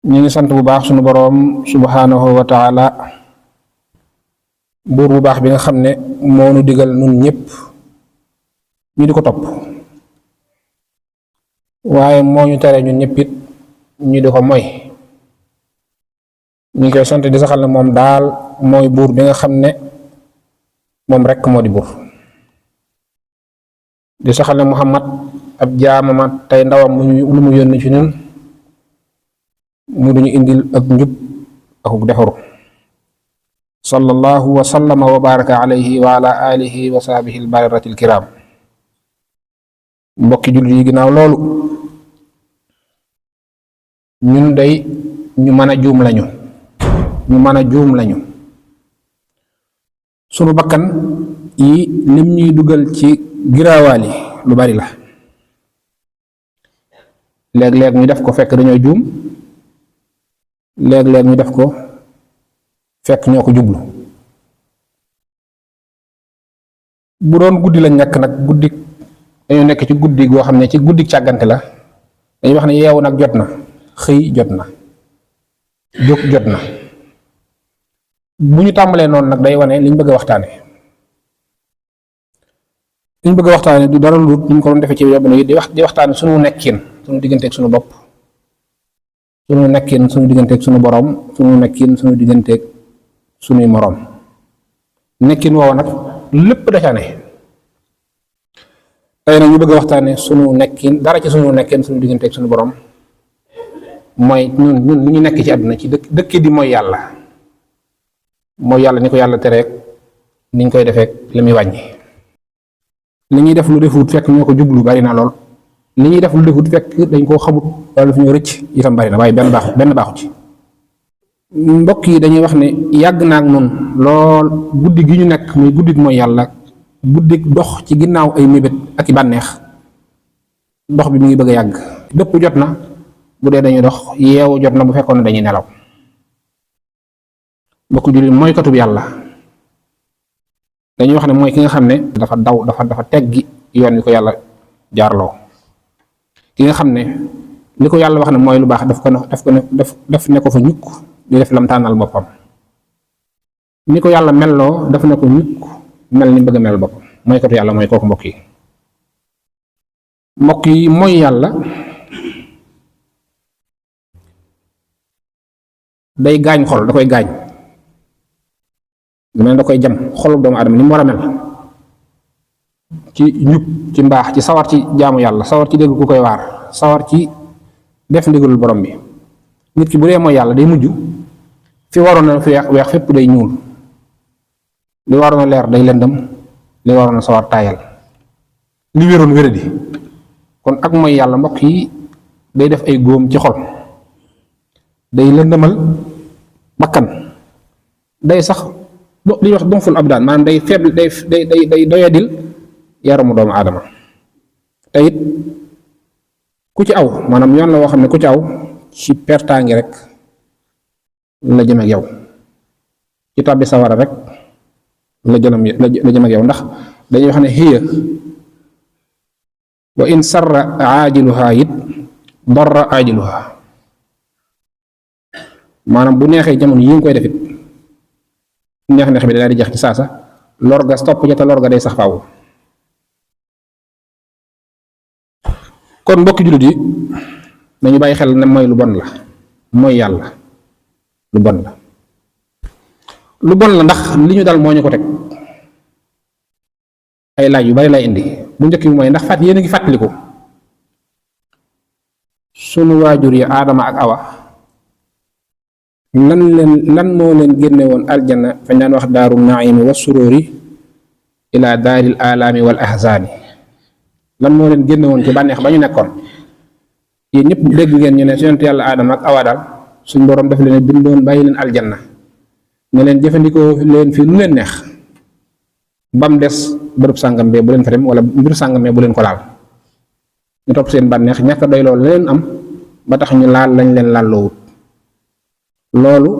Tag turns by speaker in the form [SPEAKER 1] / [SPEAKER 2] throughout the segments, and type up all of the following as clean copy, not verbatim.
[SPEAKER 1] ñu ngi sant bu baax sunu boroom subhanahu wa taala buur bu baax bi nga xam ne moo nu digal nun ñépp ñu di ko topp waaye moo ñu tere ñun ñépp it ñu di ko moy. ñu ngi koy sant di saxal ne moom daal mooy buur bi nga xam ne moom rekk moo di buur, di saxal ne Muhammad ab jaamama tey ndawam lu mu yónni ci ñun mu duñu indil ak njub akuk defaru. sallallahu wa sallama wa baraka alayhi wa ala alihi wa sahbihi albarirati alkiram. mbokki jullit yi ginnaaw loolu ñun day ñu mën a juum lañu sunu bakkan yi lim ñuy dugal ci giraawaali lu bari la. léeg-léeg ñu def ko fekk dañoo juum, léeg-léeg ñu def ko fekk ñoo ko jublu. bu doon guddi lañ nekk nag guddi dañoo nekk ci guddi goo xam ne ci guddi càggante la, dañuy wax ne yeewu nag jot na, xëy jot na, jóg jot na. bu ñu tàmbalee noonu nag day wane liñ bëgg a waxtaane du dara lu ñu ko doon defee ci yóbbu yi di waxtaane sunu nekkin, sunu digganteeg sunu bopp, sunu nekkin sunu digganteeg sunu borom, sunu nekkin sunu digganteeg sunuy moroom. nekkin woowu nag lépp da ca ne. tey nag ñu bëgg a waxtaane sunu nekkin, dara ci sunu nekkin sunu digganteeg sunu borom, mooy ñun ni ñu nekk ci àdduna ci dëkk di mooy yàlla ni ko yàlla tereek niñ koy defeek li muy wàññi. li ñuy def lu defut fekk ñoo ko jublu bari na lool, li ñuy def lu defut fekk dañ koo xamut wala fi ñoo rëcc itam bari na, waaye benn baaxu ci. mbokk yi dañuy wax ne yàgg na ak noonu lool guddi gi ñu nekk muy guddi mooy yàlla, guddi dox ci ginnaaw ay mébét ak i bànneex. dox bi mu ngi bëgg a yàgg. dëpp jot na bu dee dañuy dox, yeewu jot na bu fekkoon ne dañuy nelaw. mbokk jullit mooy katub yàlla dañuy wax ne mooy ki nga xam ne dafa teggi yoon wi ko yàlla jaarloo. ki nga xam ne li ko yàlla wax ne mooy lu baax daf ne ko fa ñukk di def lam tànnal boppam. ni ko yàlla melloo daf ne ko ñukk mel ni bëgg a mel boppam. mooy katu yàlla mooy kooku mbokk yi mooy yàlla day gaañ xol, da koy gaañ mel da koy jam xolu doomu aadama ni mu war a mel ci njub, ci mbaax, ci sawar ci jaamu yàlla, sawar ci dégg ku koy waar, sawar ci def ndigalul borom bi. nit ki bu dee mooy yàlla day mujj fi waroon na weex fépp day ñuul, li waroon a leer day lëndëm, li waroon a sawar taayal, li wéroon wéradi. kon ak mooy yàlla mbokk yi day def ay góom ci xol, day lëndëmal bakkan, day sax li ñuy wax dumful abdaan, maanaam day faible, day doyadil yaramu doomu aadama. te it ku ci aw maanaam yoon la woo xam ne ku ci aw ci pertaangi rek la jëm ak yow, ci tàbbi sawara rek la jëm ak yow. ndax dañuy wax ne hiya wa in sarra aajiluha it darra aajiluha, maanaam bu neexee jamono yi nga koy defit neex bi daal di jeex ci saasa, lorga topp ca te lorga day sax faaw. kon mbokki jullit yi nañu bàyyi xel ne mooy lu bon la, mooy yàlla lu bon la ndax li ñu dal moo ñu ko teg. ay laaj yu bari lay indi. bu njëkk bi mooy ndax yéen a ngi fàttaliku sunu waajur yi Aadama ak Awa lan moo leen génne woon aljanna fañ daan wax daaru naimi wa sururi ila daaril alaami wal ahzaani. lan moo leen génne woon ci bànneex ba ñu nekkoon. yéen ñëpp dégg ngeen ñu ne su yonent yàlla Aadama ak Awa daal suñ borom daf leen bindoon bàyyi leen aljanna ne leen jëfandikoo leen fii lu leen neex bam des bërëb sàngam bee bu leen fa dem wala mbir sàngam bee bu leen ko laal. ñu topp seen bànneex ñàkk doy loolu la leen am ba tax ñu laal lañ leen laal loowut. loolu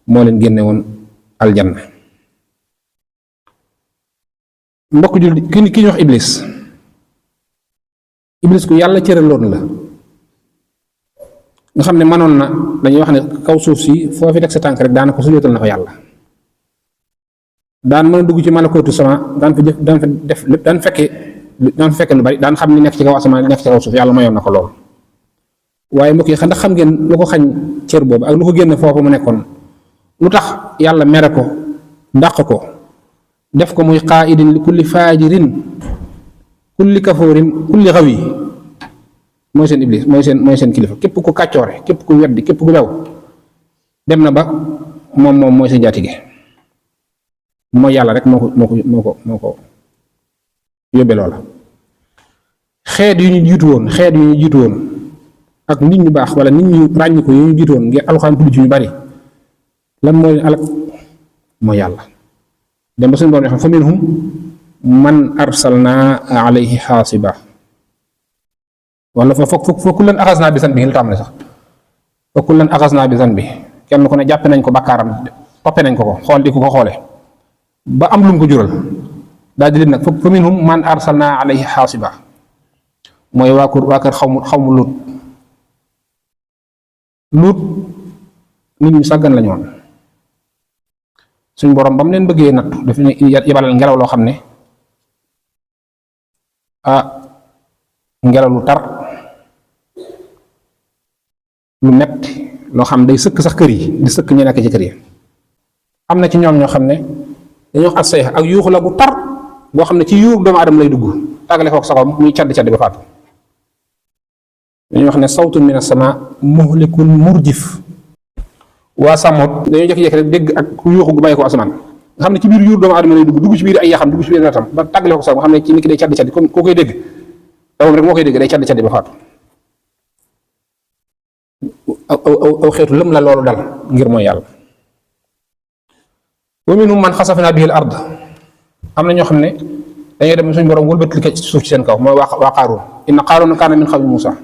[SPEAKER 1] moo leen génne woon aljanna. mbokk jul ki ñu wax iblis ku yàlla cëraloon la, nga xam ne mënoon na dañuy wax ne kaw suuf si foo fi teg sa tànk rek daanaka sujjóotal na fa yàlla daan mën a dugg ci malakootu sama daan fa jëf daan fa def lépp daan fekke lu bari daan xam ni nekk ci kaw asamaan nekk ci kaw suuf yàlla mayoon na ko lool waaye mbokk yi ndax xam ngeen lu ko xañ cër boobu ak lu ko génn foofu mu nekkoon lu tax yàlla mere ko ndàq ko def ko muy qaa'idin li kulli faajirin kulli kafuurin kulli xawi mooy seen iblis mooy seen kilifa képp ku kàccoore képp ku weddi képp ku bew dem na ba moom mooy seen jaatige mooy yàlla rek moo ko yóbbe loola xeet yu ñu jiitu woon ak nit ñu baax wala nit ñu ràññi ko yu ñu jiitu woon ngir alxuraan tudd ci ñu bari lan moo leen alak mooy yàlla dem ba suñu borom fa minhum man arsalna alayhi xaasiba wala fa kullan axasnaa bi zanbihi lu tàmbale sax fa kullan axasnaa bi zanbihi kenn ku ne jàppe nañ ko bakkaaram toppe nañ ko xool di ko xoole ba am lu mu ko jural daal di leen nag fa minhum man arsalna alayhi xaasiba mooy waa kër xaw mu luut nit ñu sàggan la ñoon suñ borom ba mu leen bëggee nattu daf ne yebalal ngelaw loo xam ne ngelaw lu tar lu metti loo xam day sëkk sax kër yi di sëkk ñu nekk ci kër yi am na ci ñoom ñoo xam ne dañuy wax as-sayha ak yuuxu la bu tar boo xam ne ci yuur doomu aadama lay dugg tàggale kook saxoom muy caddi ba faatu dañuy wax ne sawtun min as-sama muhlikun murjif waa sàmmoot dañoo jékki-jékki rek dégg ak yuuxu gu bàyyi ko asamaan nga xam ne ci biir yuur doomu aadama lay dugg ci biir ay yaxam dugg ci biir ratam ba tàggale kook sax nga xam ne ci nit ki day caddi comme koo koy dégg dawam rek moo koy dégg day caddi ba faatu aw xeetu lëm la loolu dal ngir mooy yàlla wa minhum man xasafna bihi al ard am na ñoo xam ne dañuy dem suñu borom wëlbati li ci suuf ci seen kaw mooy waa Qaaruun inna Qaaruuna kaana min qawmi Muusaa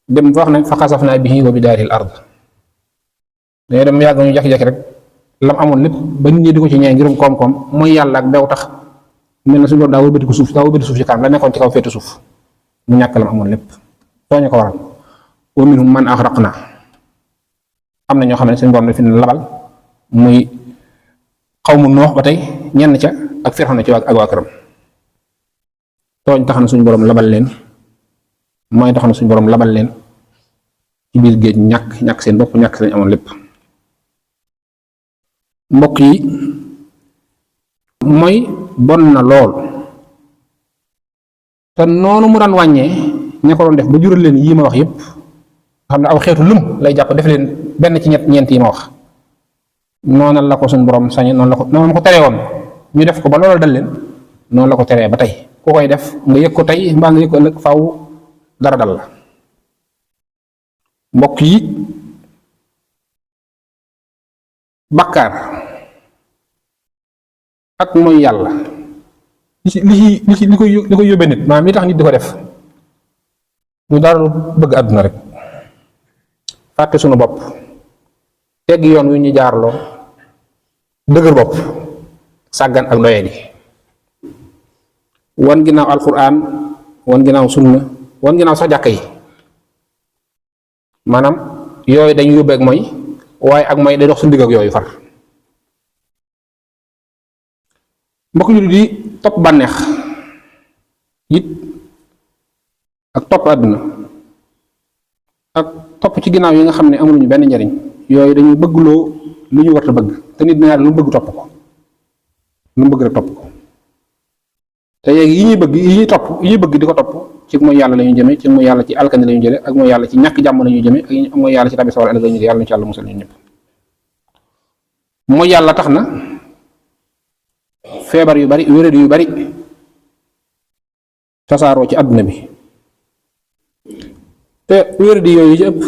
[SPEAKER 1] dem fa wax ne fa xasafna bihi wa bidaarihi al ard dañuy dem yàgg ñu jekki-jekki rek lam amoon lépp ba nit ñi di ko ci ñee ngirum koom-koom mooy yàlla ak bew tax mel na suñu borom daa wëlbati ko suuf ci kanam la nekkoon ci kaw féete suuf mu ñàkk lam amoon lépp tooñu ko waral wa minhum man axraqna am na ñoo xam ne suñu borom dafa labal muy xawmu Noox ba tey ñenn ca ak Firawna ci ak waa këram tooñ tax na suñu borom labal leen mooy tax na suñu borom labal leen ci biir géej ñàkk seen bopp ñàkk seen amoon lépp mbokk yi mooy bon na lool te noonu mu daan wàññee ña ko doon def ba jural leen yii ma wax yépp xam ne aw xeetu lum lay jàpp def leen benn ci ñeent yi ma wax noonu la ko suñu borom sañ noonu ko teree woon ñu def ko ba loolu dal leen noonu la ko teree ba tey ku koy def nga yëg ko tey mbaa nga yëg ko ëllëg faaw dara dal la mbokk yi bakkaar ak mooy yàlla li koy yóbbee nit maanaam li tax nit di ko def ñu dara lu bëgg àdduna rek fàtte suñu bopp tegg yoon wi ñu jaarloo dëgër bopp sàggan ak doyadi wan ginnaaw alquran wan ginnaaw sunna wan ginnaaw sax jàkka yi maanaam yooyu dañu yóbbee ak mooy waaye ak mooy day dox suñu digg ak yooyu far mbokk yu di topp bànneex it ak topp àdduna ak topp ci ginnaaw yi nga xam ne amuluñu benn njariñ yooyu dañuy bëggloo lu ñu war a bëgg te nit ñaar lu mu bëgg topp ko lu mu bëgg rek topp ko te léegi yi ñuy bëgg di ko topp ci mooy yàlla la ñuy jëme ci mooy yàlla ci alkandi la ñuy jële ak mooy yàlla ci ñàkk jàmm la ñuy jëme ak mooy yàlla ci tabi sawar ëllëg la ñuy yàlla ñu ci yàlla musal ñun ñëpp mooy yàlla tax na feebar yu bari wéradi yu bari tasaaroo ci àdduna bi te wéradi yooyu ci ëpp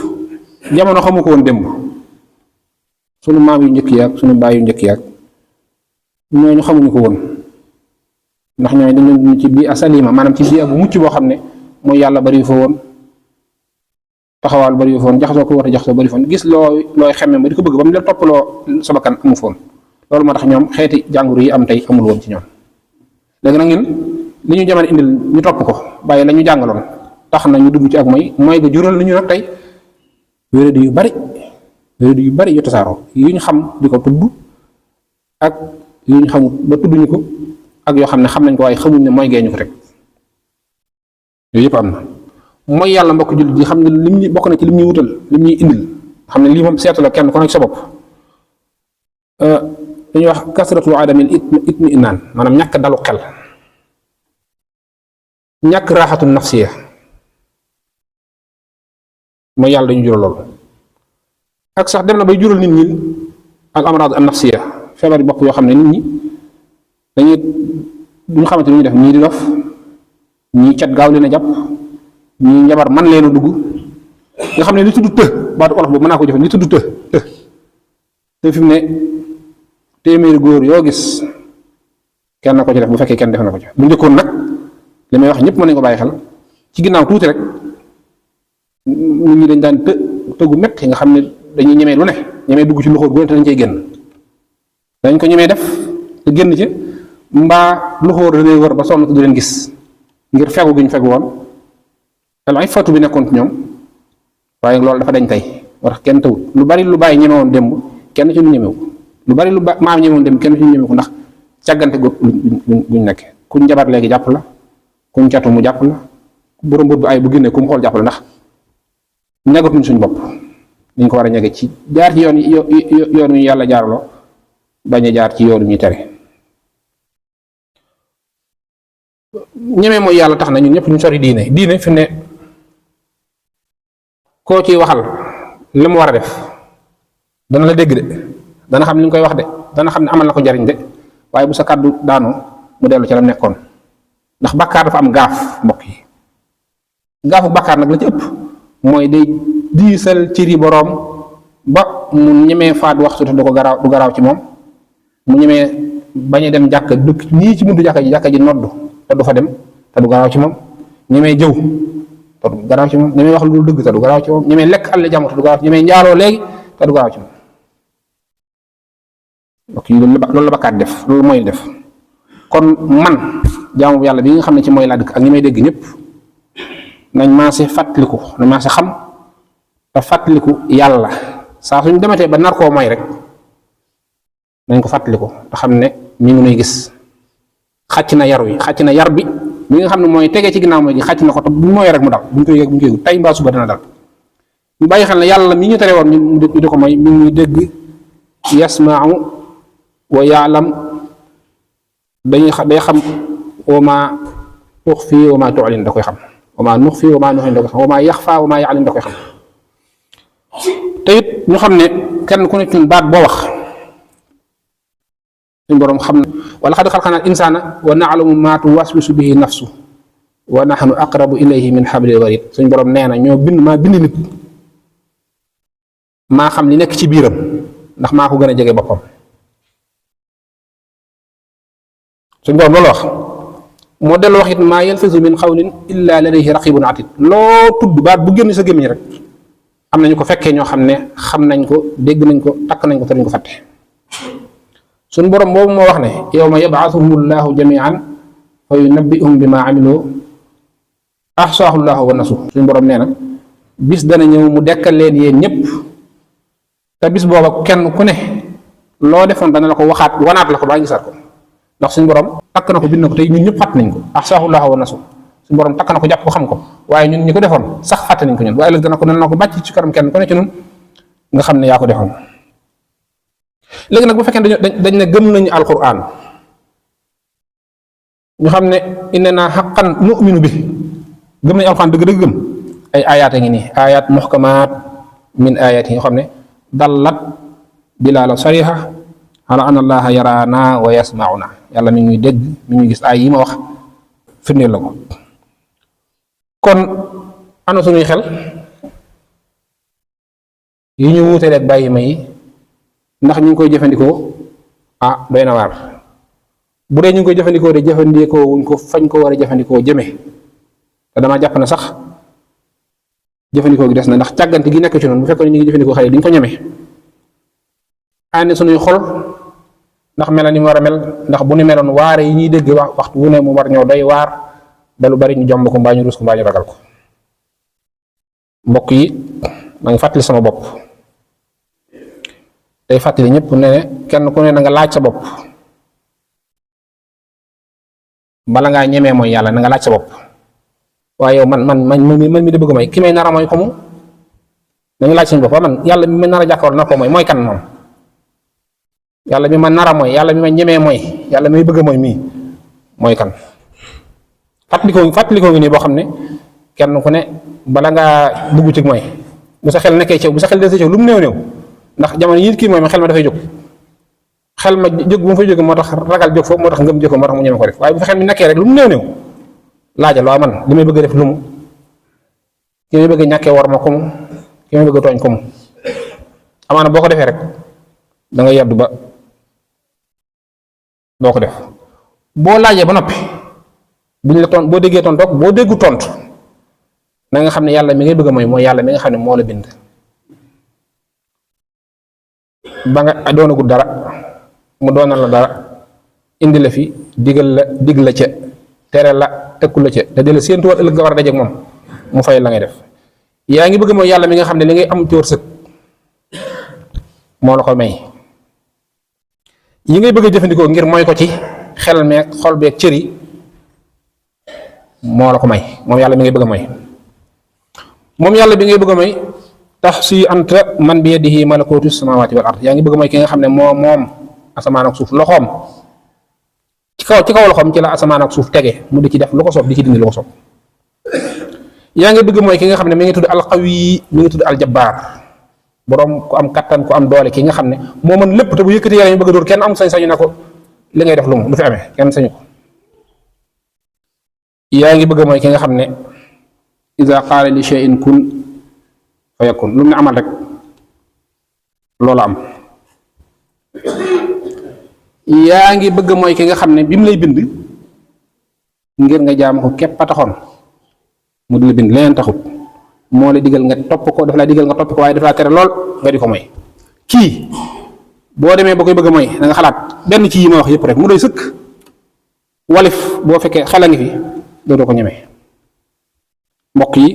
[SPEAKER 1] jamono xamu ko woon démb sunu maam yu njëkk yaag sunu baay yu njëkk yaag ñooñu xamuñu ko woon ndax ñooñu dañu dund ci bii asalima maanaam ci bii bu mucc boo xam ne mooy yàlla bari fa woon taxawaal bari fa woon jaxasoo ko war a jaxasoo bari fa woon gis looy xemme ba di ko bëgg ba mu leen toppaloo sa bakkan amu fa woon loolu moo tax ñoom xeeti jàngoro yi am tey amul woon ci ñoom léegi nag ñun li ñu jamono indil ñu topp ko bàyyi la ñu jàngaloon tax na ñu dugg ci ak mooy ga jural nañu nag tey wéradi yu bari yu tasaaroo yu ñu xam di ko tudd ak yu ñu xamut ba tudduñu ko ak yoo xam ne xam nañ ko waaye xamuñ ne mooy gee ñu ko teg yooyu yëpp am na mooy yàlla mbokk jullit yi xam ne lim ñu bokk na ci lim ñuy wutal lim ñuy indil xam ne lii moom seetu la kenn ku nekk sa bopp dañuy wax kasratu adamil itmi inaan maanaam ñàkk dalu xel ñàkk raaxatu nafsiya mooy yàlla dañu jural loolu ak sax dem na bay jural nit ñi al amraad an nafsiya feebar bopp yoo xam ne nit ñi dañuy duñu xamante ni ñuy def ñii di dof ñii cat gaaw leen a jàpp ñii njabar man leen a dugg nga xam ne li tudd të baatu olof boobu mën naa ko jëfe li tudd të te fi mu ne téeméeri góor yoo gis kenn na ko ci def bu fekkee kenn def na ko ci bu njëkkoon nag li may wax ñëpp mën nañ ko bàyyi xel ci ginnaaw tuuti rek nit ñi dañ daan tëggu métti nga xam ne dañuy ñemee lu ne ñemee dugg ci loxoor bu ne te dañ cey génn dañ ko ñemee def te génn ci mbaa loxoor da lay wër ba sonn te du leen gis ngir fegu gi ñu fegu woon al ifatu bi nekkoon ci ñoom waaye loolu dafa dañ tey war tax kenn tawut lu bari lu bàyyi ñeme woon démb kenn ci ñu ñemewu lu bari lu maam ñeme woon démb kenn ci ñu ñemewu ko ndax càggante guñ nekk kuñ jabar léegi jàpp la kuñ catu mu jàpp la borom bët bu ay bu génnee ku mu xool jàpp la ndax ñagatuñ suñ bopp niñ ko war a ñage ci jaar ci yoon yu yàlla jaarloo bañ a jaar ci yoonu ñuy tere ñemee mooy yàlla tax na ñun ñëpp ñu sori diine fi ne koo ciy waxal li mu war a def dana la dégg de dana xam li nga koy wax de dana xam ne amal na ko jariñ de waaye bu sa kàddu daanoo mu dellu ci la nekkoon ndax bàkkaar dafa am gaaf mbokk yi gaafu bàkkaar nag la ci ëpp mooy day diisal cëri boroom ba mu ñemee faat waxtu te du garaaw ci moom mu ñemee bañ a dem jàkka dëkk nii ci buntu jàkka ji noddu te du fa dem te du garaaw ci moom ñemee jëw te du garaaw ci moom ñemee wax lu dëgg te du garaaw ci moom ñemee lekk àll jàmm te du garaaw ci ñemee njaaloo léegi te du garaaw ci moom mbokk yi loolu la bakkaat def loolu mooy def kon man jaamu yàlla bi nga xam ne ci mooy laa dëkk ak ñi may dégg ñëpp nañ maase fàttaliku nañ maase xam te fàttaliku yàlla saa suñ dematee ba nar koo mooy rek nañ ko fàttaliku te xam ne mi ngi nuy gis xàcc na yar bi mi nga xam ne mooy tegee ci ginnaaw mooy gi xàcc na ko te bu mooy rek mu dal buñ koy yëg buñ koy yëg tey mbaa suba dana dal ñu bàyyi xel ne yàlla mi ñu tere woon ñu di ko mooy mi ngi dégg yasma'u wa ya'lam day xam wa ma tuxfi wa ma tu'lin da koy xam wa ma nuxfi wa ma nu'lin da koy xam wa ma yaxfa wa ma ya'lin da koy xam te it ñu xam ne kenn ku nekk ñun baat boo wax suñ boroom xam na wala xad xalaqnal insaana wa na'lamu ma tuwaswisu bihi nafsu wa nahnu aqrabu ilayhi min hablil warid suñ boroom nee na maa bind nit maa xam li nekk ci biiram ndax maa ko gën a jege boppam suñ boroom loolu wax moo dellu wax it maa yalfizu min xawlin illa ladayhi raqibun atid loo tudd baat bu génn sa gémmiñ rek am nañu ko fekkee ñoo xam ne xam nañ ko dégg nañ ko takk nañ ko te duñ ko fàtte suñ borom boobu moo wax ne yawma yab'athuhum llahu jami'an fa yunabbi'uhum bima amilu ahsaahu llahu wa nasu suñ borom nee na bis dana ñëw mu dekkal leen yéen ñëpp te bis booba kenn ku ne loo defoon dana la ko waxaat wanaat la ko baa gisaat ko ndax suñ borom takk na ko bind na ko tey ñun ñëpp fàtt nañ ko ahsaahu llahu wa nasu suñ borom takk na ko jàpp ko xam ko waaye ñun ñi ko defoon sax fàtte nañ ko ñun waaye ëllëg dana ko nen na ko bàcc ci kanam kenn ku ne ci ñun nga xam ne yaa ko defoon léegi nag bu fekkee dañ ne gëm nañu alquran ñu xam ne innana haqqan nu'minu bi gëm nañu alquran dëgg-dëgg gëm ay ayaat a ngi nii ayat muhkamaat min ayat yi nga xam ne dallat dilaala sariha ala anna allaha yaraana wa yasmauna yàlla mi ngi dégg mi ngi gis ay yi ma wax firndeel la ko kon ana suñuy xel yi ñu wuutee rek bàyyi ma yi ndax ñu ngi koy jëfandikoo doy na waar bu dee ñu ngi koy jëfandikoo de jëfandikoo wuñ ko fañ ko war a jëfandikoo jëme te dama jàpp na sax jëfandikoo gi des na ndax càggante gi nekk ci noonu bu fekkoon ñu ngi jëfandikoo xale duñ ko ñeme ànd suñuy xol ndax mel na ni mu war a mel ndax bu ni meloon waare yi ñuy dégg waxtu wu ne mu war ñoo doy waar ba lu bari ñu jomb ko mbaa ñu rus ko mbaa ñu ragal ko mbokk yi ma ngi fàttali sama bopp tey fàttali ñëpp ne kenn ku ne na nga laaj sa bopp bala ngaa ñemee mooy yàlla na nga laaj sa bopp waaye yow man mi di bëgg mooy ki may nara mooy ko mu nañu laaj suñu bopp waaw man yàlla mi ma nar a jàkkaarloo na ko mooy kan moom yàlla mi ma nara mooy yàlla mi ma ñemee mooy yàlla mi bëgg mooy mii mooy kan fàttalikoo ngi nii boo xam ne kenn ku ne bala ngaa dugg ci mooy bu sa xel nekkee cew bu sa xel dee sa cew lu mu néew ndax jamono yi kii mooy ma xel ma dafay jóg xel ma jóg bu ma fay jógee moo tax ragal jóg foofu moo tax ngëm jóg moo tax mu ñeme ko def waaye bu fa xel mi nekkee rek lu mu néew laajal waaw man li may bëgg def lu mu ki may bëgg ñàkkee war ma ko mu ki may bëgg tooñ ko mu amaana boo ko defee rek da nga yeddu ba doo ko def boo laajee ba noppi buñ la tont boo déggee tontoog boo déggu tontu na nga xam ne yàlla mi ngay bëgg mooy yàlla mi nga xam ne moo la bind ba nga doonagul dara mu doonal la dara indi la fi digal la dig la ca tere la tëkku la ca te di la séentu war ëllëg nga war a dajeek moom mu fay la ngay def yaa ngi bëgg mooy yàlla mi nga xam ne li ngay am ci wërsëg moo la ko may yi ngay bëgg a jëfandikoo ngir mooy ko ci xel meeg xol beeg cër yi moo la ko may moom yàlla mi ngay bëgg a mooy moom yàlla bi ngay bëgg a mooy tax suy anta man bi yadihi malakuutu samaawaati wal ard yaa ngi bëgg mooy ki nga xam ne moom asamaan ak suuf loxoom ci kaw loxoom ci la asamaan ak suuf tege mu di ci def lu ko soob di ci dindi lu ko soob yaa ngi bëgg mooy ki nga xam ne mi ngi tudd alqawi mi ngi tudd aljabbaar boroom ku am kattan ku am doole ki nga xam ne moo mën lépp te bu yëkkati yaram ñu bëgg a dóor kenn am sañ-sañu ne ko li ngay def lu mu du fi amee kenn sañu ko yaa ngi bëgg mooy ki nga xam ne iza qaala li shay'in kun fa yakun lu mu ne amal rek loolu am yaa ngi bëgg mooy ki nga xam ne bi mu lay bind ngir nga jaam ko képp a taxoon mu di la bind leneen taxut moo la digal nga topp ko daf laa digal nga topp ko waaye daf laa tere lool nga di ko mooy kii boo demee ba koy bëgg mooy da nga xalaat benn ci yi ma wax yëpp rek mu doy sëkk walif boo fekkee xel a ngi fi dootoo ko ñemee mbokk yi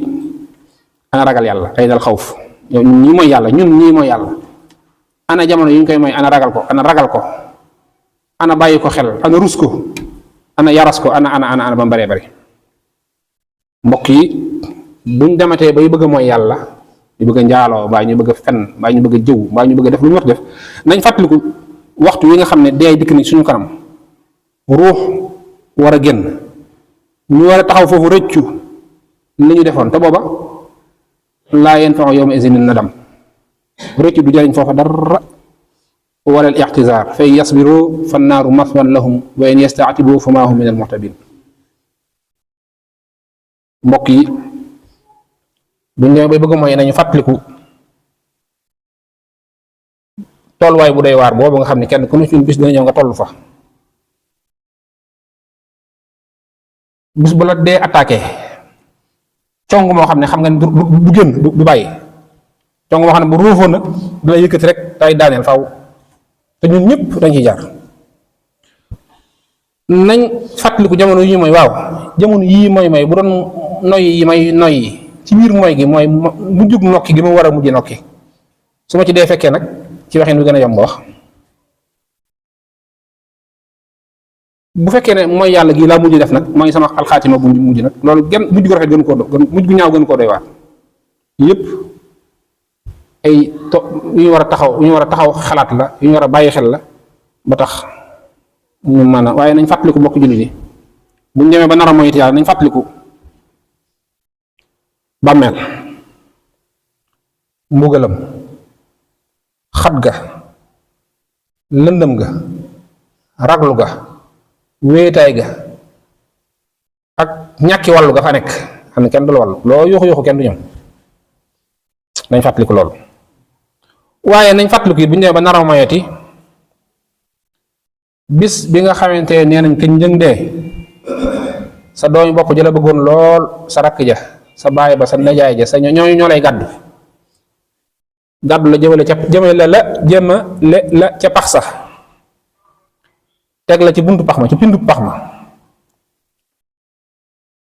[SPEAKER 1] ana ragal yàlla ay dal xawf yow ñii mooy yàlla ñun ñii mooy yàlla ana jamono yi ñu koy mooy ana ragal ko ana bàyyi ko xel ana rus ko ana yaras ko ana ba mu baree bari mbokk yi buñ dematee bay bëgg mooy yàlla ñu bëgg a njaaloo mbaa ñu bëgg a fen mbaa ñu bëgg a jëw mbaa ñu bëgg a def lu ñu wax def nañ fàttaliku waxtu wi nga xam ne dee dikk ni suñu kanam ruux war a génn ñu war a taxaw foofu rëccu li ñu defoon te booba laa yanfa'u yawma izin nadam rëccu du jariñ foofa dara wala al i'tizaar fa in yasbiru fa naaru maswan lahum wa in yasta'tibu fa maa hum min al mu'tabin mbokk yi buñ demee bay bëgg mooy nañu fàttaliku tolluwaay bu doy waar boobu nga xam ne kenn ku ne ci bis dina ñëw nga toll fa bis bu la dee attaqué cong moo xam ne xam nga ne du génn du bàyyi cong moo xam ne bu ruufoon na du la yëkkati rek tay daaneel faaw te ñun ñëpp dañ ciy jaar nañ fàttaliku jamono yi mooy waaw jamono yii mooy bu doon noyyi yi may noyyi ci biir mooy gi mooy mujjug nokki gi ma war a mujj nokki su ma ci dee fekkee nag ci waxin wi gën a yomb wax bu fekkee ne mooy yàlla gi laa mujj def nag mooy sama alxaatima bu mujj nag loolu genn mujj gu rafet gën koo mujj gu ñaaw gën koo doy waar yëpp ay yu ñu war a taxaw xalaat la yu ñu war a bàyyi xel la ba tax ñu mën a waaye nañ fàttaliku mbokk jullit yi buñ demee ba nar a moyit yàlla nañ fàttaliku bàmmeel mbugalam xat ga lëndëm ga raglu ga wéetaay ga ak ñàkki wàllu ga fa nekk xam ne kenn du la wàllu loo yuuxu kenn du ñëw nañ fàttaliku loolu waaye nañ fàttaliku it bu ñu demee ba nar a moyeti bis bi nga xamante nee nañ kañ njëng dee sa doomi bopp jëla bëggoon lool sa rakk ja sa baay ba sa najaay ja sa ñooñu ñoo lay gàddu la jëmale la ca pax sax teg la ci buntu pax ma ci pindu pax ma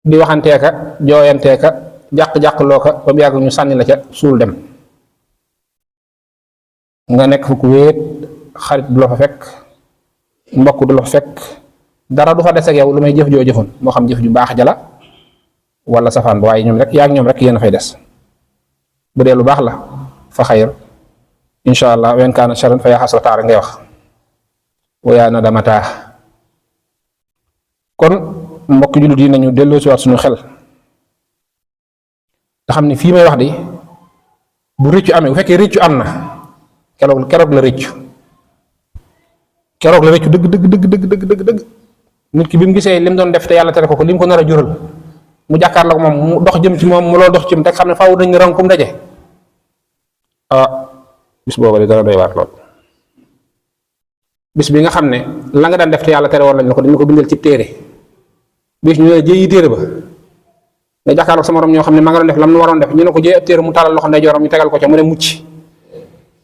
[SPEAKER 1] di waxanteeka jooyanteeka jàq-jàq loo ko ba mu yàgg ñu sànni la ca suul dem nga nekk fu ku wéet xarit du la fa fekk mbokk du la fa fekk dara du fa des ak yow lu may jëf joo jëfoon moo xam jëf ju baax jala wala safaan ba waaye ñoom rek yaa ak ñoom rek yéen a fay des bu dee lu baax la fa xayr incha allah wen kaana sharan fa yaa xasrata rek ngay wax wa yaa nadamataa kon mbokk jullit yi nañu delloo si waat suñu xel nga xam ne fii may wax di bu rëccu amee bu fekkee rëccu am na keroog la rëccu dëgg nit ki bi mu gisee lim doon def te yàlla tere ko lim ko nar a jural mu jàkkaarloog moom mu dox jëm ci moom mu loolu dox ci moom te xam ne faaw dañ rang kum daje bis boobu de dana doy waar lool bis bi nga xam ne la nga daan def te yàlla tere woon lañ la ko dañu ko bindal ci téere bis ñu ne jëyi téere ba nga jàkkaarloog sa morom ñoo xam ne ma nga doon def lam nu waroon def ñu ne ko jëy ab téere mu talal loxo ndeyjooram ñu tegal ko ca mu ne mucc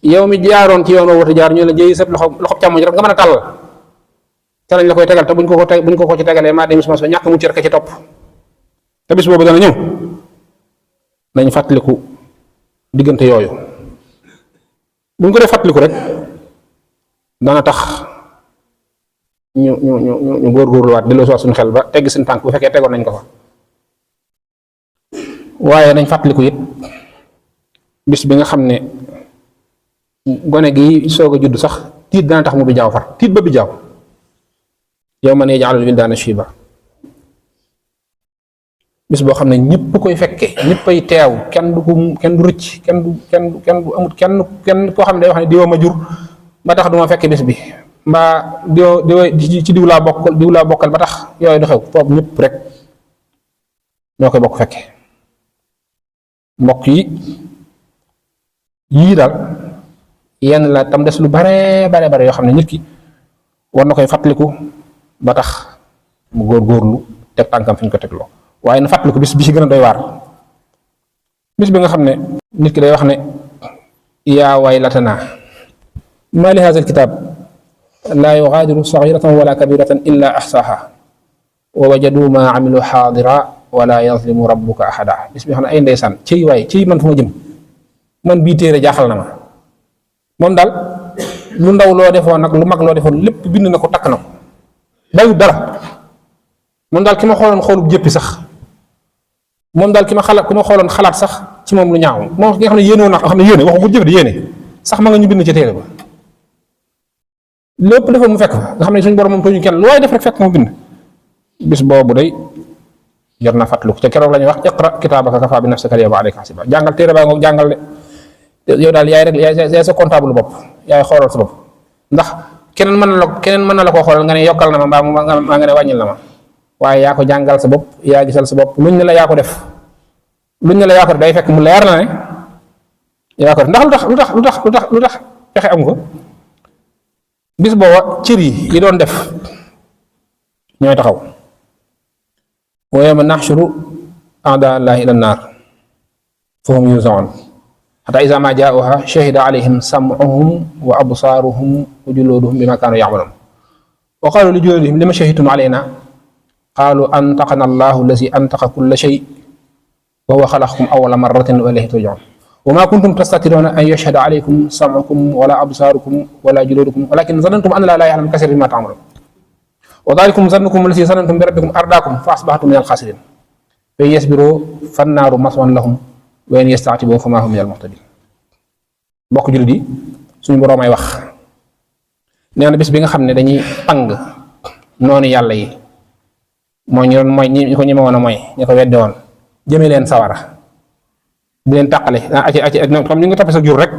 [SPEAKER 1] yow mi jaaroon ci yoon woo wata jaar ñu ne jëyi sa loxo càmmoñ rek nga mën a tàllal te lañ la koy tegal te buñ ko ci tegalee maa dem si ba ñàkk mucc rek ci topp te bis boobu dana ñëw nañ fàttaliku diggante yooyu buñ ko def fàttaliku rek dana tax ñu góorgóorluwaat delloo si waat suñu xel ba tegg seen tànk bu fekkee tegoon nañ ko fa waaye nañ fàttaliku it bis bi nga xam ne gone gi soog a judd sax tiit dana tax mu bi jaaw far tiit ba bi jaaw yow man yaj'alul wildaana shiiba bis boo xam ne ñëpp koy fekke ñëppay teew kenn du rëcc kenn du amut kenn koo xam ne day wax ne diwa ma jur ba tax du ma fekke bis bi mbaa diw ci diw laa bokkal ba tax yooyu du xew foofu ñëpp rek ñoo koy bokk fekke mbokk yi yii daal yenn la tam des lu bare yoo xam ne nit ki war na koy fàttaliku ba tax mu góorgóorlu teg tànkam fi ñu ko tegloo waaye na fàttaliku bis bi ci gën a doy waar bis bi nga xam ne nit ki day wax ne yaa waylatanaa maa li haazal kitaab laa yugaadiru sagiiratan wala kabiratan illa axsaaha wa wajadu maa amilu xaadira wala yazlimu rabbuka ahada bis bi nga xam ne ay ndeysaan ciy waay ciy man fu ma jëm man bii téere jaaxal na ma moom daal lu ndaw loo defoon nag lu mag loo defoon lépp bind na ko takk na ko bàyyiwut dara moom daal ki ma xooloon xoolub jëppi sax moom daal ki ma xooloon xalaat sax ci moom lu ñaaw moom nga xam ne yéene woon na xam ne yéene waxu bu jëf di yéene sax ma nga ñu bind ci téere ba lépp defoon mu fekk fa nga xam ne suñu borom moom tooñu kenn lu waay def rek fekk mu bind bis boobu day jar na fàttaliku te keroog la ñuy wax iqra kitaabaka kafaa bi nafsika al-yawma alayka hasiba jàngal téere baa ngoog jàngal de yow daal yaay sa comptable bopp yaay xoolal sa bopp ndax keneen mën na la koo xoolal nga ne yokkal na ma mbaa nga ne wàññil na ma waaye yaa ko jàngal sa bopp yaa gisal sa bopp luñ ne la yaa ko def day fekk mu leer na ne yaa ko def ndax lu tax pexe am ko bis booba cër yi doon def ñooy taxaw wa yawma naxshuru a'daa llaahi ila nnaar fa hum yuzaun xataa izaa maa jaa'uuhaa shahida alayhim sam'uhum wa absaaruhum wa juluuduhum bimaa kaanuu ya'maluun wa qaaluu li juluudihim lima shahidtum alaynaa qaaluu antaqanaa llaahu llazii antaqa kulla shay wa huwa xalaqakum awwala marratin wa ilayhi turja'uun wa maa kuntum tastatiruuna an yashhada alaykum sam'ukum wala absaarukum wala juluudukum walaakin zannantum anna llaaha laa ya'lamu kasiiran mimmaa ta'maluun wa daalikum zannukum llazii zannantum bi rabbikum ardaakum fa asbaxtum minal xaasiriin fa in yasbiruu fannaaru maswan lahum wa in yastaatibuu famaa hum minal muhtadiin mbokk jullit yi suñu boroom ay wax nee na bis bi nga xam ne dañuy pang noonu yàlla yi mooy ñu doon mooy ñi ko ñeme woon a mooy ñi ko wedde woon jëme leen sawara di leen tàqale xam ñu ngi toppe sa jur rek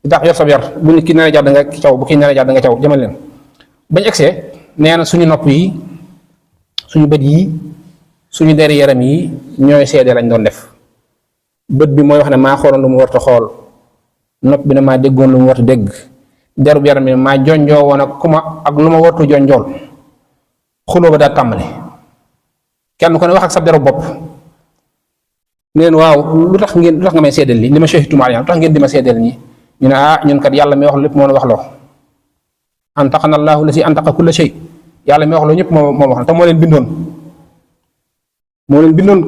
[SPEAKER 1] di tax yor sa yar bu nit ki nar a jàdd nga caw bu kii nar a jàdd nga caw jëmal leen bañ egsee nee na suñu nopp yi suñu bët yi suñu deri yaram yi ñooy seede lañ doon def bët bi mooy wax ne maa xooloon lu mu warta xool nopp bi ne maa déggoon lu mu warta dégg derub yaram bi maa jonjoo woon ak lu ma wartu jonjool xuloo ba daal tàmbali kenn ku ne wax ak sa deru bopp neen waaw lu tax nga may seedeel li ma shahidtum alayhi lu tax ngeen di ma seedeel ñi ñu ne ñun kat yàlla mi wax lépp moo wax loo antaqana llaahu llazii antaqa kulla shay yàlla mi wax loo ñëpp moo wax te moo leen bindoon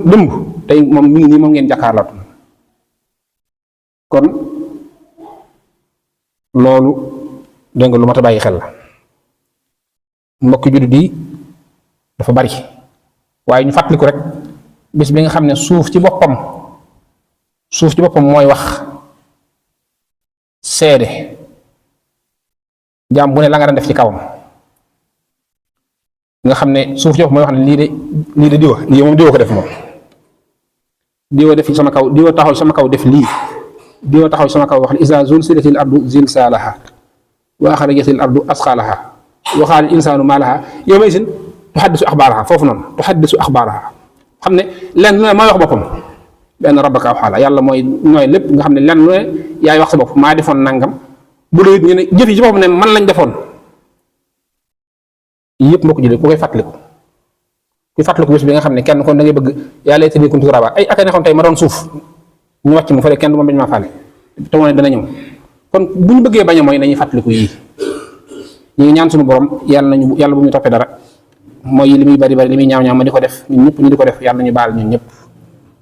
[SPEAKER 1] dëmb tey moom mi ngi nii moom ngeen jàkkaarloo kon loolu dégg nga lu mat a bàyyi xel la mbokki jullit yi dafa bari waaye ñu fàttaliku rek bis bi nga xam ne suuf ci boppam mooy wax seede jaam bu ne la nga daan def ci kawam nga xam ne suuf ci boppam mooy wax ne lii de diwa ko def moom diwa def sama kaw diwa taxaw sama kaw def lii diwa taxaw sama kaw wax ne iza zulzilatil ardu zilzalaha wa axrajatil ardu asqalaha wa qaala al insaanu maa laha yawma izin tuhaddisu axbaaraha foofu noonu tuhaddisu axbaaraha xam ne lenn lu ne mooy wax boppam benn rabbaka aw xaala yàlla mooy lépp nga xam ne lenn lu ne yaay wax sa bopp maa defoon nangam bu dee ñu ne jëf yi ci boppam ne man lañ defoon yëpp mbokk jëlee ku koy fàttaliku bis bi nga xam ne kenn kon da ngay bëgg yàlla tëddee kuntu turaba ay ak ne xam tey ma doon suuf ñu wàcc mu fa kenn du ma bañ maa faale te moo ne dana ñëw kon bu ñu bëggee bañ a mooy nañuy fàttaliku yii ñu ngi ñaan suñu borom yàlla bu ñu toppee dara mooy li muy bari li muy ñaaw ma di ko def ñun ñëpp ñu di ko def yàlla ñu baal ñun ñëpp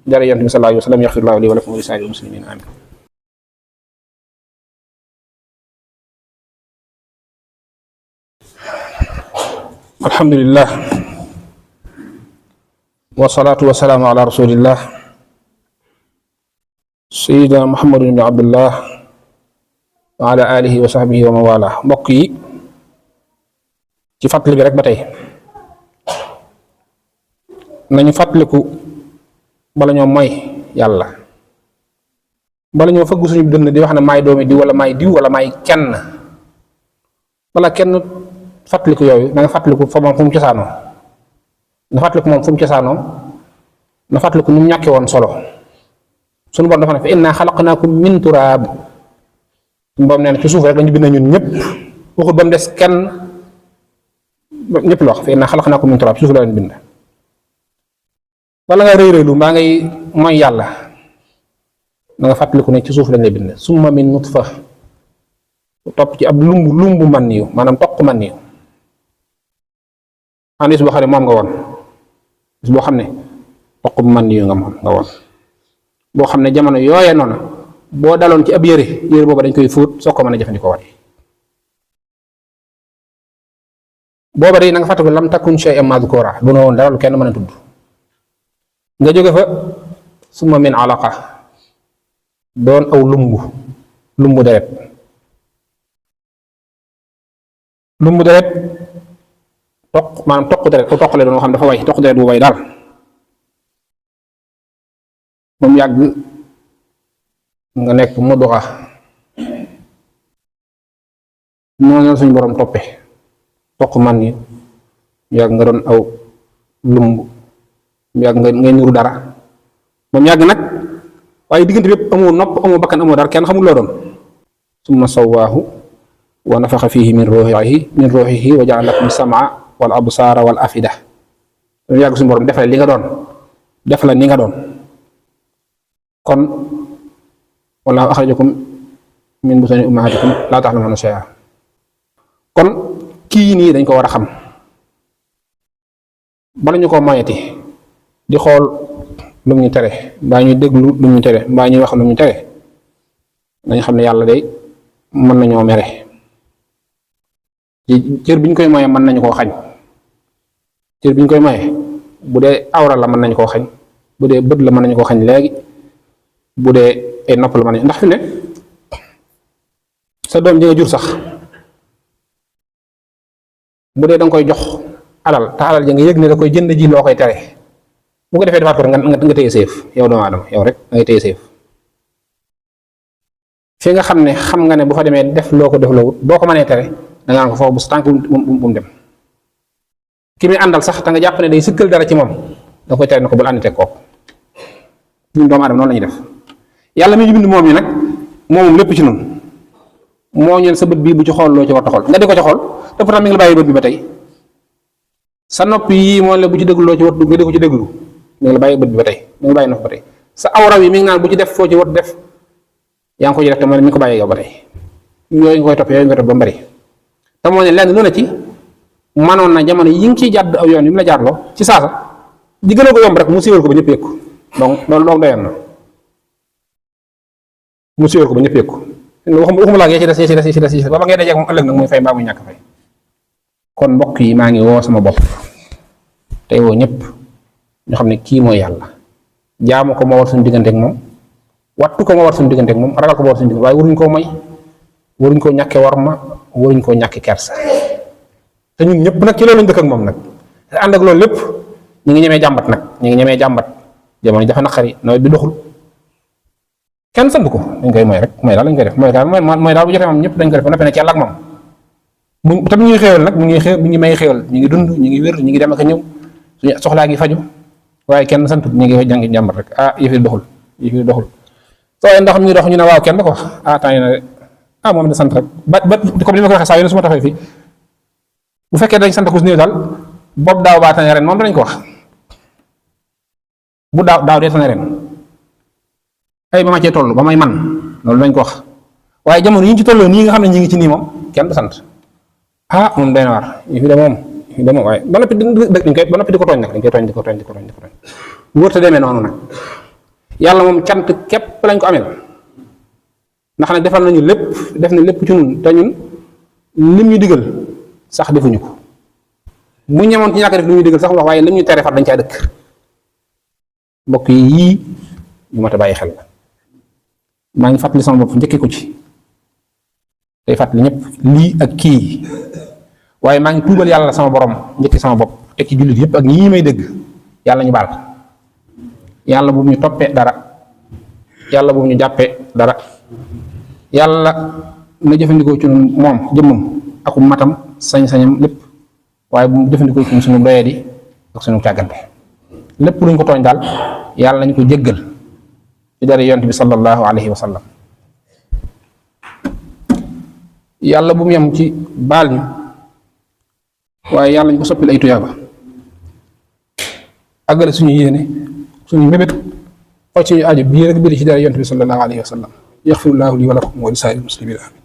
[SPEAKER 1] jërë yonent bi sallallahu alayhi wa sallam yaxfirullahu li wa lakum wa li saa'iril muslimin amin alhamdulillah wasalaatu wasalaamu ala rasulillah sayidina muhammadun ibn abdullah wa ala alihi wa sahbihi wa mawala mbokk yi ci fàttali bi rek ba tey nañu fàttaliku bala ñoo mooy yàlla bala ñoo fëgg suñu dënn di wax ne maay doomi diw wala maay diw wala maay kenn wala kenn fàttaliku yooyu na nga fàttaliku fa moom fu mu cosaanoo na fàttaliku moom fu mu cosaanoo na fàttaliku ni mu ñàkkee woon solo suñu borom dafa ne fa inna xalaqnaakum min turaab suñu borom nee na ci suuf rek lañu bind ñun ñëpp waxul ba mu des kenn ñëpp la wax fa inna xalaqnaakum min turaab suuf la leen bind bala nga rëy lu mbaa ngay mooy yàlla na nga fàttaliku ne ci suuf lañ lay bind summa min nutfa topp ci ab lumbu man niyu maanaam toq man niyu bis boo xam ne moom nga woon bis boo xam ne toq man niyu nga woon boo xam ne jamono yooye noonu boo daloon ci ab yëre booba dañ koy fóot soo ko mën a jëfandikoo waat booba day na nga fàttaliku lam takun shay'an madhkura du woon dara lu kenn mën a tudd nga jóge fa summa min alaqa doon aw lumbu deret maanaam toq deret aw toqale doon xam dafa way toq deret bu way daal moom yàgg nga nekk mudga noonu la suñu borom toppe toq man yi yàgg nga doon aw lumb yàgg nga ngay nuru dara moom yàgg nag waaye diggante bépp amoo nopp amoo bakkan amoo dara kenn xamul loo doon summa sawwaahu wa nafaxa fihi min ruuxihi wa ja'ala lakum samaa wal absaara wal afida moom yàgg suñu borom def la li nga doon def la ni nga doon kon wallaahu axrajakum min butuuni ummahaatikum laa ta'lamuuna shay'an kon kii nii dañ ko war a xam bala ñu ko moyeti di xool lu mu ñu tere mbaa ñuy déglu lu mu ñu tere mbaa ñuy wax lu mu ñu tere dañ xam ne yàlla day mën nañoo mere ci cër bi ñu koy moye mën nañu koo xañ cër bi ñu koy moye bu dee awra la mën nañu koo xañ bu dee bët la mën nañu koo xañ léegi bu dee ay nopp la mën nañu ndax fi ne sa doom ji nga jur sax bu dee danga koy jox alal te alal ja nga yëg ne da koy jënd ji loo koy tere bu ko defee defaat ko nga téye séef yow doomu aadama yow rek da ngay téye séef fi nga xam ne xam nga ne bu fa demee def loo ko def loowut boo ko mënee tere da nga ko foofu bu sa tànk bu mu dem ki muy àndal sax te nga jàpp ne day sëkkal dara ci moom da koy tere na ko bul ànd teg kooku ñun doomu aadama noonu la ñuy def yàlla mi ñu bind moom yi nag moomum lépp ci noonu moo ñeen sa bët bii bu ci xool loo ci war a xool nga di ko ci xool te pourtant mi ngi la bàyyi bët bi ba tey sa nopp yii moo la bu ci déglu loo ci war nga di ko ci déglu mi ngi la bàyyi bët bi ba tey mi ngi bàyyi nopp ba tey sa awraw yi mi ngi naan bu ci def foo ci war def yaa ngi ko ci def te moo ne mi ngi ko bàyyi yow ba tey yooyu nga koy topp yooyu nga topp ba mu bari te moo ne lenn lu ne ci manoon na jamono yi ngi ciy jàdd aw yoon yi mu la jaarloo ci saasa di gën a ko yomb rek mu siiwal ko ba ñëpp yëg ko donc loolu doom doyoon na mu séer ko ba ñëpp yëg ko waxuma laa ci des ba ba ngay dajeeg moom ëllëg nag muy fay mbaa muy ñàkk fay. kon mbokk yi maa ngi woo sama bopp tey woo ñëpp ñu xam ne kii mooy yàlla jaamu ko moo war suñu digganteeg moom wattu ko moo war suñu digganteeg moom ragal ko moo war suñu diggante waaye waruñ koo may waruñ koo ñàkke warma waruñ koo ñàkke kersa te ñun ñëpp nag ci loolu lañ dëkk ak moom nag te ànd ak loolu lépp ñu ngi ñemee jàmbat nag ñu ngi ñemee jàmbat jamono dafa naqari nawet bi doxul kenn sant ko dañ koy mooy rek mooy daal lañ koy def mooy daal bu jotee moom ñëpp dañ koy def ba noppi ne ci yàlla ak moom mu tam ñu ngi xéewal nag ñu ngi may xéewal ñu ngi dund ñu ngi wér ñu ngi dem ak a ñëw suñu soxlaa ngi faju waaye kenn sant ñu ngi jàngi jàmbat rek yëf yi doxul soo ndax mi ngi dox ñu ne waaw kenn ko wax temps yi na moom de sant rek ba comme li ma ko waxee saa yu ne su ma taxee fii bu fekkee dañ sant ko su néew daal boobu daaw baa tane ren moom danañ ko wax bu daaw dee tane ren ay ba ma cee toll ba may man loolu dañ ko wax waaye jamono yi ñu ci tolloo nii nga xam ne ñi ngi ci nii moom kenn du sant moom day na waar yi fi de moom waaye ba noppi ba noppi di ko tooñ nag dañ koy tooñ di ko tooñ wërta demee noonu nag yàlla moom cant képp lañ ko amel ndax nag defal nañu lépp def na lépp ci ñun te ñun lim ñu digal sax defuñu ko mu ñemoon ci ñàkk def li ñu digal sax wax waaye lim ñu tere far dañ caa dëkk mbokk yi yii ñu mat a bàyyi xel la maa ngi fàttali sama bopp njëkkee ko ci day fàttali ñëpp lii ak kii waaye maa ngi tuubal yàlla sama borom njëkki sama bopp teg ci jullit yëpp ak ñii may dégg yàlla ñu baal yàlla bu ñu toppee dara yàlla bu ñu jàppee dara yàlla na jëfandikoo ci moom jëmmam ak matam sañ-sañam lépp waaye bu mu jëfandikoo ci suñu doyadi ak suñu càggante lépp luñ ko tooñ daal yàlla nañu ko jéggal ci dara yonent bi sallallahu alayhi wa sallam yàlla bu mu yem ci baal ñu waaye yàlla ñu ko soppil ay tuyaaba àggale suñu yéene suñu mébét faj suñu aajo bii rek biir ci dara yonent bi sallallahu alayhi wa sallam yaxfirullahu li wa lakum wa li saa'iril muslimin amin